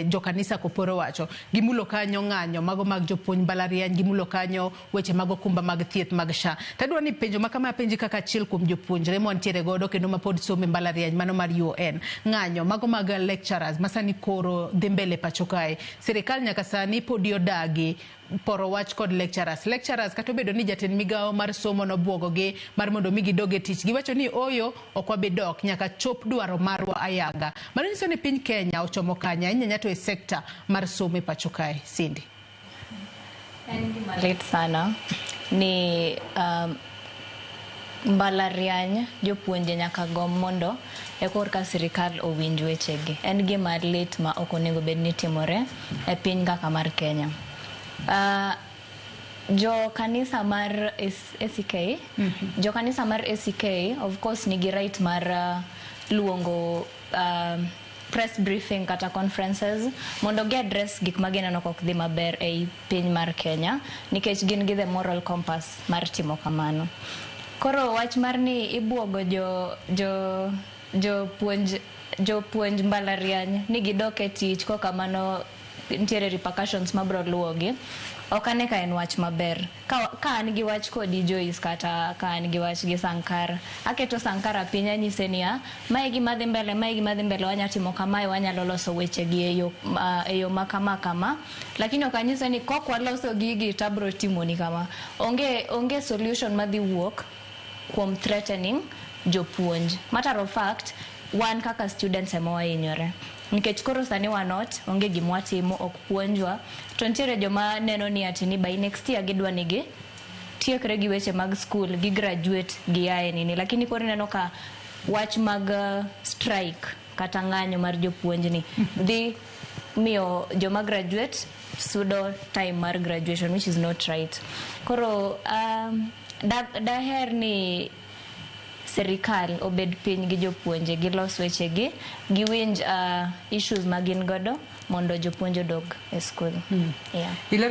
Jokanisa koporo wacho gimulo kanyo ng'anyo mago mag jopuonj mbalariany, gimulo kanyo weche mag okumba mag thieth mag SHA. Tadwa ni penjo ma kama apenji kaka achiel kuom jopuonjre mwantiere godo kendo mapod somo e mbalariany mano mar UoN. Ng'anyo mago mag lecturers masani koro dhi mbele pacho kae. Sirikal nyaka sani podi odagi poro wach kod lecturers. Lecturers kata obedo ni jatend migawo mar somo nobuogo gi mar mondo mi gidog e tich, giwacho ni oyo ok wabi dok nyaka chop dwaro marwa ayanga. Mano nyiso ni piny Kenya ochomo kanye ahinya to e sekta mar somo e pacho kae. Cindy. En gima lit sana ni mbalariany jopuonje nyaka gom mondo e korka sirikal owinj wechegi. En gima lit ma ok onego bed ni timore e piny kaka mar Kenya. Jo kanisa mar ACK, jo kanisa mar ACK of course nigi right mar luongo press briefing kata conferences mondo gi address gik ma gineno kok dhi maber ei piny mar Kenya, nikech gin gi the moral compass mar timo kamano. Koro wach mar ni ibuogo jo jopuonj mbalariany ni gidok e tich kokamano nitiere repercussions mabro luwogi, ok ane ka en wach maber. Ka an gi wach kodi Joyce, kata ka an gi wach gi Sankara, aketo Sankara piny, anyise niya, mae gima dhi mbele, mae gima dhi mbele, wanya timo kamae, wanyalo loso weche gi e yo ma kama kama, lakini ok anyise ni kok waloso gigi tabro timoni kama. Onge solution madhi wuok kuom threatening jopuonj. Matter of fact, wan kaka students ema wahinyore, nikech koro sani wan ot, onge gima watimo, ok puonjwa, to nitiere joma neno ni ati ni by next year gidwa ni gi tiekre gi weche mag school, gi graduate, giae nini, lakini koro ineno ka wach mag strike kata ng'anyo mar jopuonj ni dhi miyo joma graduate sudo time mar graduation, which is not right. Koro daher ni serikal obed piny gi jopuonje, gilos wechegi, giwinj issues ma gin godo mondo jopuonj odog e school. Yeah. Ilero.